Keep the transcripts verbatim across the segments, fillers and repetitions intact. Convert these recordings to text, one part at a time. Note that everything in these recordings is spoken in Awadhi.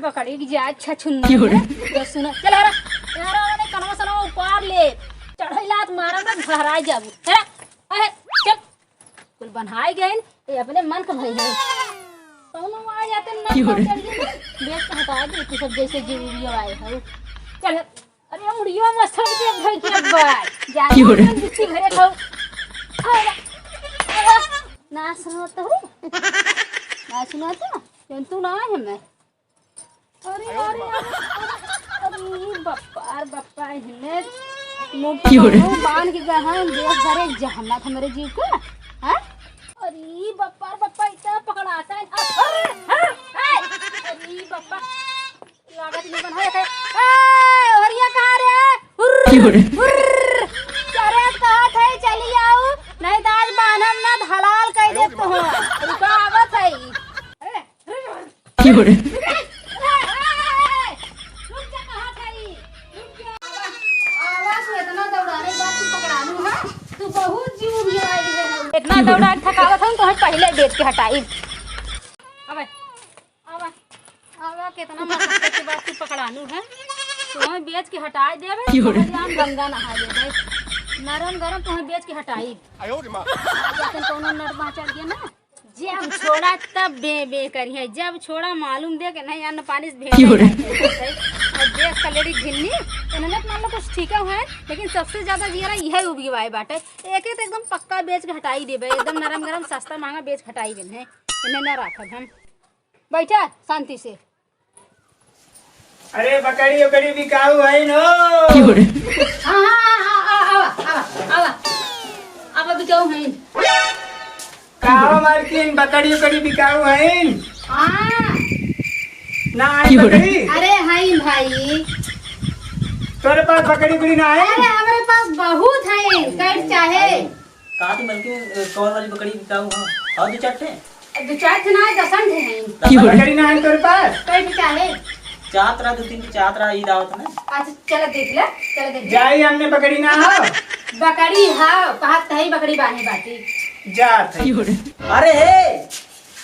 पकड़ी के जा, अच्छा छुन्ना। क्यों रे? है? तो सुना, चल हरा, हरा वाले कनवा सनवा उपार ले। चढ़ई लात मारा ना, घहराई जाबू। हरा, अहे, चल। कुल बनाई गइन, ये अपने मन के भई है। कौनो आ जाते ना, क्यों रे? चल गए ना, बेच के हटा दे, तू सब जैसे जीव आए हो। चल, अरे मुड़ियो में सड़ के भई के अब्बा। जाने क्यों रे? में बिस्ती भरे खाओ। अरे, अरे, ना सुनो तो रे। ना सुनो तो, जौन तू ना है मैं। अरे, अरे, अरे, अरे, अरे, बप्पा, अरे बप्पा, इन्हें मुंह की हो रे? मुंह बांध के गहन देश भरे जहन्नत हमरे जीव का, हाँ? अरे बप्पा, अरे बप्पा, इतना पकड़ाता है। अरे, अरे, अरे, अरे बप्पा, लागत नहीं बना है। ए, ओहरिया कहाँ रे? हुर्र, की हो रे? हुर्र। अरे, कहत है, चली आऊ, नहीं तो आज बान्हम ना, हलाल कह देत हो। रुका, आवत है। अरे, क्यों रे? आवाज में इतना दौड़ाने के बाद तू पकड़ा लू, हाँ? तू बहुत जीव उबिया आई है। इतना दौड़ा के थकावत हूँ, तो हम पहले बेच के हटाई। अबे, आवा, आवा, कितना मशक्कत के बाद तू पकड़ा लू है। तुम्हें बेच के हटाई देबे, क्यों रे? समझ ला, हम गंगा नहा लेबे। नरम गरम तुम्हें बेच के हटाई। आयो रे माँ। आज अपन कौनो नट बाँह चढ़ गया ना, जब छोड़ा तब बे बे करिहे, जब छोड़ा मालूम दे के नहीं अन्न पानी से भेंट क्यों रे? नहीं करते। और देश का लेडी घिन्नी, इन्होंने तो मान लो कुछ ठीक है, लेकिन सबसे ज्यादा जियरा यही उबिवाए बाटे। एके तो एकदम पक्का बेच के हटाई देबे, एकदम नरम गरम सस्ता महंगा बेच के हटाई देबे, इन्हें ना रखब हम। बैठा शांति से। अरे बकरी उकरी बिकाऊ है नो? क्यों रे? हाँ, हाँ, हाँ, हाँ, आवा, आवा, आवा, आवा। अब बिकाऊ है। का हो मालकिन, बकरी उकरी बिकाऊ है? हाँ। ना है क्यों रे? बकरी? अरे है भाई। तोरे पास बकरी उकरी ना है? अरे हमरे पास बहुत है, कट चाहे। कहा थी मलकिन, अ, कौन वाली बकरी बिकाऊ है? और दो चार ठे? दो चार ठे ना है, दसन ठे हैं। क्यों रे? बकरी ना है तोरे पास? कई ठे चाहे? चाहत रहा, दो तीन ठे चाहत रहा, ईद आवत ना। अच्छा, चला देख ले, चला देख ले। जाई, हमने बकरी ना हो। बकरी हो, कहत कहीं बकरी बांधे बाटी। जात है। क्यों रे? अरे हे,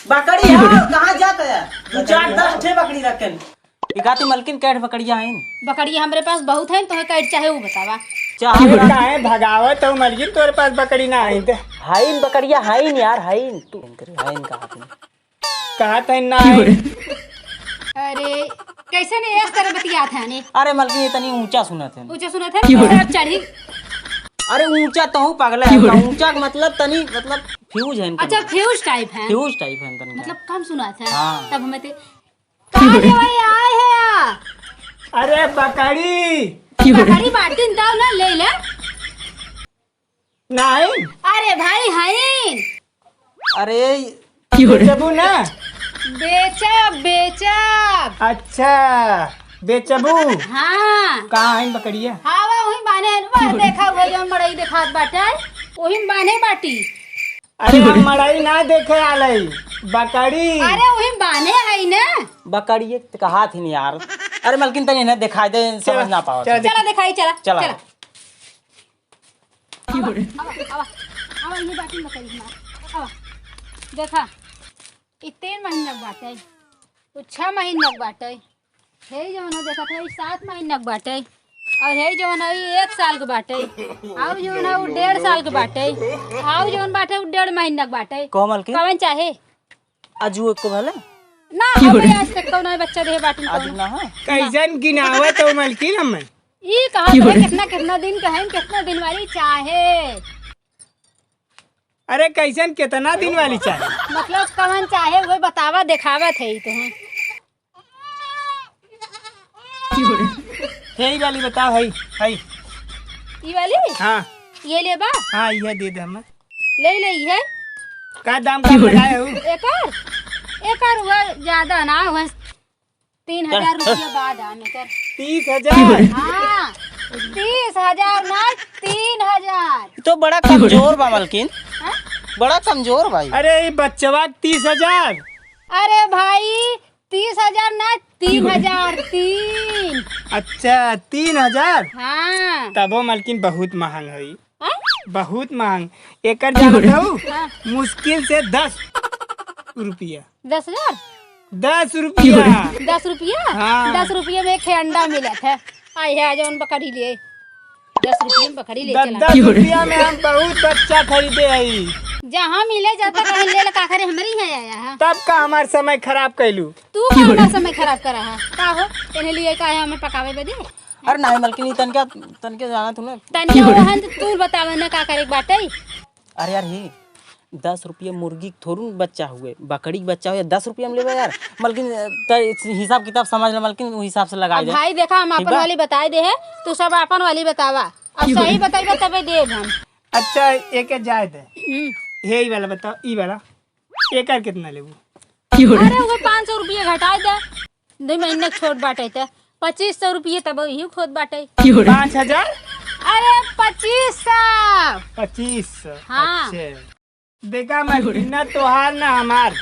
बकरी हो, कहाँ जात है? दो चार दस ठे बकरी रखेन। इकाती मलकिन कैठ बकरिया हईन? बकरिया हमरे पास बहुत हईन, तोहे कैठ चाहे उ बतावा। चाहे अरे काहे भगावत हो मलकिन, तोरे पास बकरी ना हईन ते? हईन बकरिया हईन यार, हईन। तू हईन कहा तू? कहा तईन ना हईन। अरे कैसे ने इस तरह बतियात है ने? अरे मलकिन ये तनी ऊंचा सुनत है। ऊंचा सुनत है? क्यों? चढ़ी। अरे ऊंचा तो हूँ पगला है, ऊंचा का मतलब तनी मतलब फ्यूज है इनका। अच्छा फ्यूज टाइप है। फ्यूज टाइप है इनका। मतलब कम सुनत है। हाँ। तब हमें ते का लेवाई आए है? अरे बकरी। बकरी बाटिन तब ना ले ले। नहीं। अरे भाई हईन। अरे बेचबू ना? बेचब, बेचब। अच्छा बेचबू। हाँ। कहाँ है बकरिया? हाँ वो वहीं बाने है ना, देखा हुआ जो मड़ई देखात बाटे, वहीं बाने बाटी। अरे हम मड़ई ना देखे आलई, बकरी। अरे वही बान्हे है ना। बकरिए त कहा थी नहीं यार। अरे मलकिन तनी इन्हें दिखाई दे, समझ ना पाओ। चला, चला दिखाई, चला, चला। चला। आवा, आवा, आवा, आवा, ये बाटी बकरी ना। आवा। देखा, ई तीन महीना के बाटे, तो छह महीना के बाटे। हे जवन हो देखत है, ई सात महीना के बाटे, और हे जवन है, ई एक साल के बाटे, आउ जवन है, उ डेढ़ साल के बाटे, आउ जवन बाटे, उ डेढ़ महीना के बाटे। कहो मलकिन। कवन चाहे? आजू एको भले? ना, अबे आज तक कौनो बच्चा देहे बाटिन आजू कौनो। ना है? कैसन गिनावत हो मलकिन हमें? ई कहा तो है, कितना, कितना दिन का है, कितना दिन वाली चाहे? अरे कैसन कितना दिन वाली चाहे? मतलब कवन चाहे, वो बतावा, देखावत है ई तो है। हे, ई वाली बताओ, है, है। ई वाली? हाँ। ये लेबा? हाँ, ये दे दे हमें। ले ले, ये। का दाम का लगाए हो? एकर? एकर हुआ ज्यादा ना, हुआ तीन हजार रुपया बाद हम एकर। तीस हजार? हाँ, तीस हजार ना, तीन हजार। ई तो बड़ा कमजोर बा मलकिन। हाँ? बड़ा कमजोर भाई। अरे, ई बच्चवा तीस हजार? अरे भाई, तीस हजार ना, तीन हजार, तीन। अच्छा, तीन हजार? हाँ। तबो मलकिन बहुत महंग है। हाँ? बहुत महंग। एकर जानत हऊ? हाँ। मुश्किल से दस रुपया। दस हजार? दस रुपया। दस रुपया? हाँ। दस रुपया में एक ठे अंडा मिलत है। आए है, आ जौन बकरी लिए। दस रुपया में बकरी ले दस, चला। दस रुपया में हम बहुत बच्चा खरीदे हई। जहाँ मिले जाता कहीं ले ले, का करे, हमरी है आया है। तब का हमार समय खराब कैलू? तू का हमार समय खराब करा है? का हो? इन्हें लिए का है हमें पकावे बदे? अरे नाही मलकिन, ई तनके, तनके जाना तूने। तनके ओहन तू बतावे ना का करे के बाटे? अरे यार, ही दस रुपया मुर्गी के थोड़ू न बच्चा हुए, बकरी के बच्चा हुए, दस रुपया में लेबे यार। मलकिन, त हिसाब किताब समझ ले मलकिन, उ हिसाब से लगाई अब दे। भाई देखा, हम ठीक आपन बा? वाली बताई दे है, तू सब आपन वाली बतावा। अब सही बताइबा तबे देब हम। अच्छा, एके जाए दे। हम्म। हे, ई वाला बताओ, ई वाला। एकर कितना लेबू? अरे, वो पाँच सौ रुपया घटाई दे। दो महीने के छोट बाटे त पच्चीस सौ रुपये तब इही खोत बाटे। पाँच हजार? अरे, पच्चीस सौ। पच्चीस सौ? हाँ। अच्छा। देखा, मलकिन, ना तोहार ना हमार,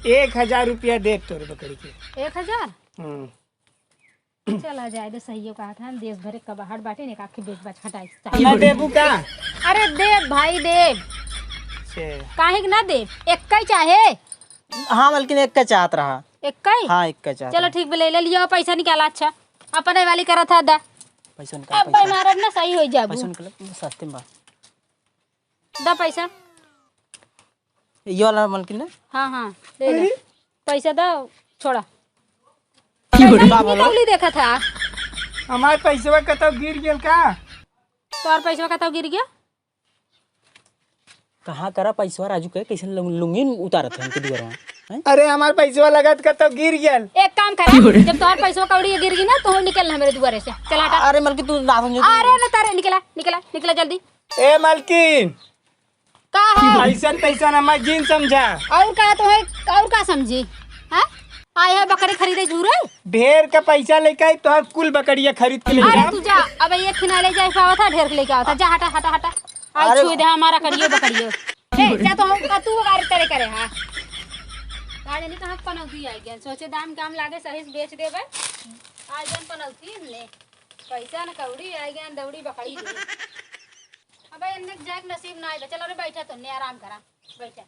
एक हजार रुपया देब तोरे बकरी के। एक हजार? हम्म। चला जाए दे, सहियो कहा था, हम देश भरे कबाहट बाटे ने, काके बेच बाच हटाई। ना देबू का? अरे देब भाई, देब। छे। काहे के ना देब? एक्कै चाहे? हाँ, मलकिन एक्कै चाहत रहा। एक्कै? हाँ, एक्कै चाहत चलो रहा। ठीक बा, ले, ले लियो, पैसा निकाला। अच्छा, अपने वाली करत है, दा। पैसा निकाल, अब पैसा। भाई मारब ना, सही हो जाबू। पैसा निकाल, सस्ते में बा। दा पैसा। ये वाला मलकिन ने? हाँ, हाँ, ले ले। अरे? पैसा दा, छोड़ा। की हो रे? पैसा का लुंगी बोलो? तौली देखा था। हमार पैसवा कतौ गिर गेल का? तोर पैसवा कतौ गिर गया? कहाँ करा पैसवा राजू के, कैसन लुंग-, लुंगी उतारत है हमके दुआरवा, हैं? अरे, हमार पैसवा लगत कतौ गिर गेल। एक काम करा, की हो रे? जब तोर पैसवा कौड़ी गिर गई ना, तो निकल हमरे दुआरे से। चल हटा। अरे मलकिन, तू ना समझो। अरे ना तारे, निकला, निकला, निकला जल्दी। ए मलकिन, का है? ऐसन तैसन हमार जिन समझा। और का तो है, और का समझी? हाँ? आए है बकरी खरीदे जूरे? ढेर का पैसा लेके आई, तोहर कुल बकरिया खरीद के लेके अरे आई। तू जा, अब एक खिना ले जाए पावत है, ढेर के लेके आवत है। जा, हटा, हटा, हटा। आज अरे छुई दे हमारा करियो बकरियो। ए, जा तो हम का तू गाड़ी तेरे करे, हाँ। का जानी कहाँ पनौती आ गया। सोचे दाम काम लागे, सही से बेच देबे। आज जन पनौती हमने। पैसा न कौड़ी आ गया, दौड़ी बकरी दे। अबे इन्ने जाए के नसीब ना आइबे। चलो रे, बैठा तो ने आराम करा, बैठा।